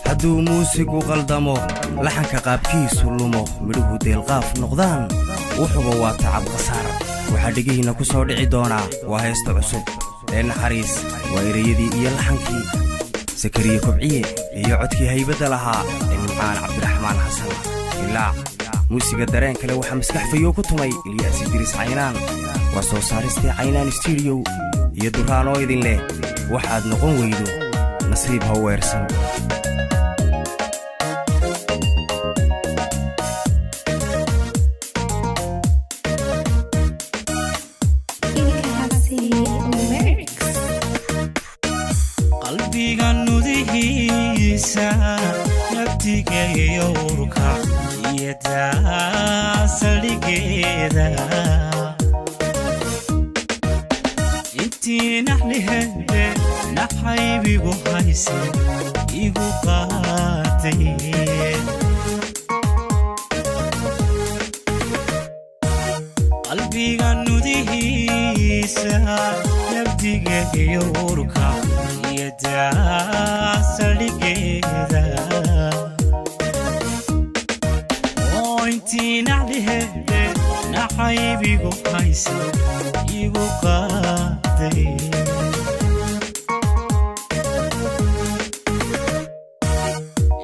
Hadduu muusigu qaldamo, laxanka qaabkiisu lumo, midhuhu deelqaaf noqdaan, wuxuba waa tacab khasaar. Waxaa dhegihiinna ku soo dhici doonaa waa heesta cusub ee Naxariis. Waa ereyadii iyo laxankii Sakariye Kobciye iyo codkii haybadda lahaa ee Nimcaan Cabdiraxmaan Xasan Ilaac. Muusiga dareen kale waxaa maskax fayow ku tumay Ilyaas Idriis Caynaan. Waa soo saaristii Caynaan Studio iyo Duraanoo idin leh: waxaad noqon weydo nasiib ha weersan. Ilkacase Lyrics. Qalbiga nudihiisa, nabdiga iyo urka iyo daasaligeeda, intii naxlihede naxaybigu hayse igu qaatay. Qalbiga nudihiisa, nabdiga iyo urka iyo daasaligeeda, oo intii naxlihede naxaybigu hayse igu qaaday.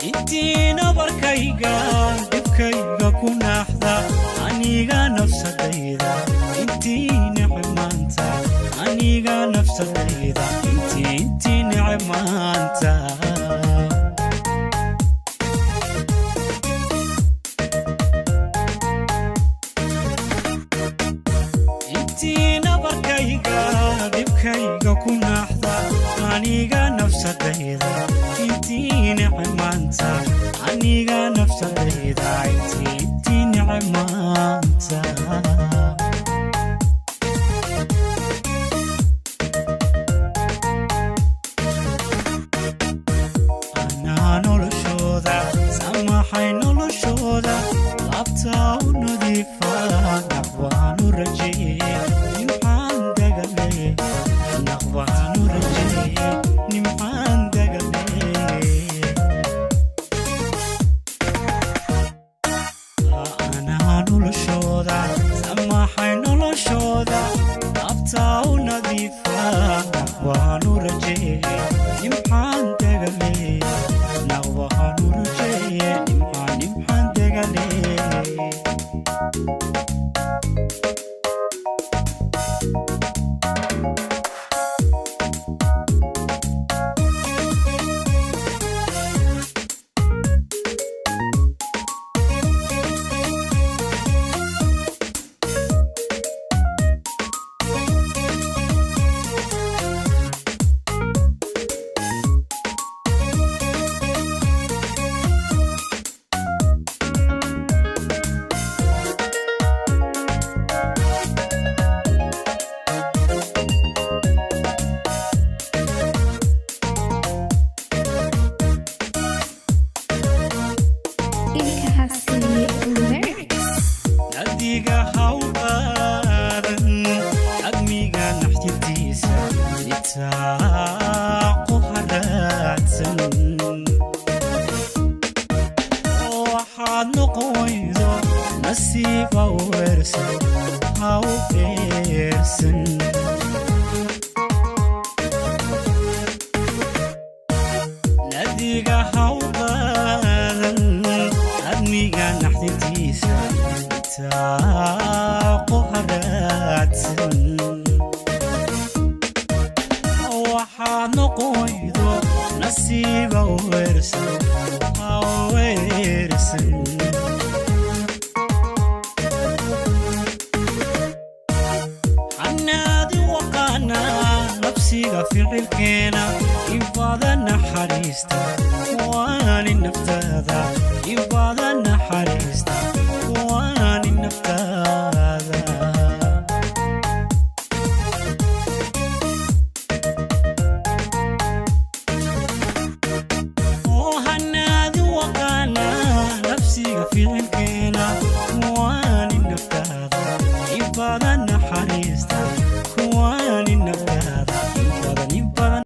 Intii nabarkayga dhibkayga ku naaxda aniga nafsadayda, intii neceb maanta aniga nafsadayda, intii neceb maanta. Intii nabarkayga dhibkayga ku naaxda aniga nafsadayda, intii neceb maanta aniga nafsadayda, intii neceb maanta. Anaa noloshooda samaxay, noloshooda laabtaa u nadiifa, naqbaanu rajeeye nimcaan dagale, naqbaanu rajeeye nimcaan dagale. Anaa noloshooda samaxay, noloshooda laabtaa u nadiifa, naqbaanu rajeeye nimcaan dagale, naqbaanu rajeeye nimcaan dagale. Ilkacase Lyrics. Nadiga ha u qaadan admiga naxdintiisa, nitaaqu haraadsan. Waxaad noqon weydo nasiib ha u eersan, ha u eersan. Nadiga ha u qaadan admiga naxdintiisa, nitaaqu haraadsan. Waxaad noqon weydo nasiiba u eersan, ha u eersan. Xanaadi waqaana nafsiga ficilkeena, ibada naxariista waani naftaada, ibada naxariista